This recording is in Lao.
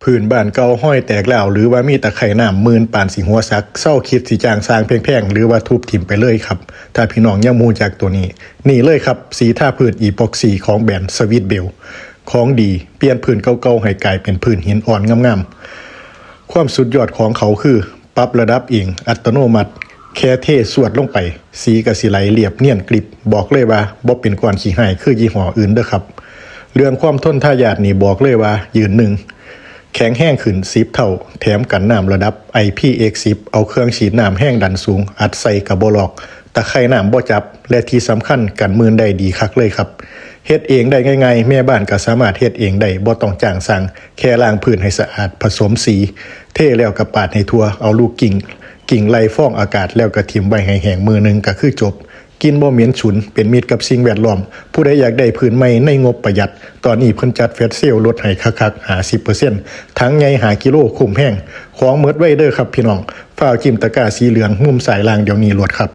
ພື້ນບ້ານເກົ່າຮອຍແຕກຮ້າວ ຫຼືວ່າມີຕະໄຄນ້ຳມື່ນປານຊິຫົວສັກ, ເຊົາຄິດຊິຈ້າງຊ່າງແພງໆ ຫຼືວ່າທຸບຖິ້ມໄປເລີຍຄັບ. ຖ້າພີ່ນ້ອງຍັງບໍ່ຮູ້ຈັກໂຕນີ້, ນີ້ເລີຍຄັບ, ສີທາພື້ນອີປັອກຊີຂອງແບຣນ Swiss Bell. ຂອງດີ, ປ່ຽນພື້ນເກົ່າໆໃຫ້ກາຍເປັນພື້ນຫີນອ່ອນງາມໆ. ຄວາມສຸດຍອດຂອງເຂົາຄື ປັບລະດັບເອງອັດຕະໂນມັດ, ແຄ່ເທສວດລົງໄປ, ສີກໍຊິໄຫຼລຽບນຽນກລິບ. ບອກເລີຍວ່າບໍ່ເປັນກ້ອນຂີ້ຮ້າຍຄືຍີ່ຫໍ້ອື່ນເດີຄັບ. ເລື່ອງຄວາມທົນທາຍາດນີ້ບອກເລີຍວ່າຢືນໜຶ່ງ, ແຂງແຮງຂຶ້ນສິບເທົ່າ, ແຖມກັນນ້ຳລະດັບ ໄອພີເອັກສິບ, ເອົາເຄື່ອງສີດນ້ຳແຮງດັນສູງອັດໃສ່ກໍບໍ່ລອກ, ຕະໄຄນ້ຳບໍ່ຈັບ ແລະທີ່ສຳຄັນກັນມື່ນໄດ້ດີຄັກເລີຍຄັບ. ເຮັດເອງໄດ້ງ່າຍໆ, ແມ່ບ້ານກໍສາມາດເຮັດເອງໄດ້, ບໍ່ຕ້ອງຈ້າງຊ່າງ, ແຄ່ລ້າງພື້ນໃຫ້ສະອາດ, ຜະສົມສີ, ເທແລ້ວກໍປາດໃຫ້ທົ່ວ, ເອົາລູກກິ້ງ ກິ້ງໄລ່ຟອງອາກາດ ແລ້ວກໍຖິ້ມໄວ້ໃຫ້ແຫ້ງມື້ໜຶ່ງກໍຄືຈົບ. ກິ່ນບໍ່ເໝັນຊຸນ, ເປັນມິດກັບສິ່ງແວດລ້ອມ. ຜູ້ໃດຢາກໄດ້ພື້ນໃໝ່ໃນງົບປະຢັດ, ຕອນນີ້ເພິ່ນຈັດແຟລດເຊວ ລົດໃຫ້ຄັກໆ ຫ້າສິບເປີເຊັນ, ຖັງໃຫຍ່ຫ້າກິໂລ, ຄຸ້ມແຮງ. ຂອງໝົດໄວເດີຄັບພີ່ນ້ອງ, ຟ້າວຈິ້ມຕະກ້າສີເຫຼືອງມຸມຊ້າຍລ່າງດຽວນີ້ໂລດຄັບ.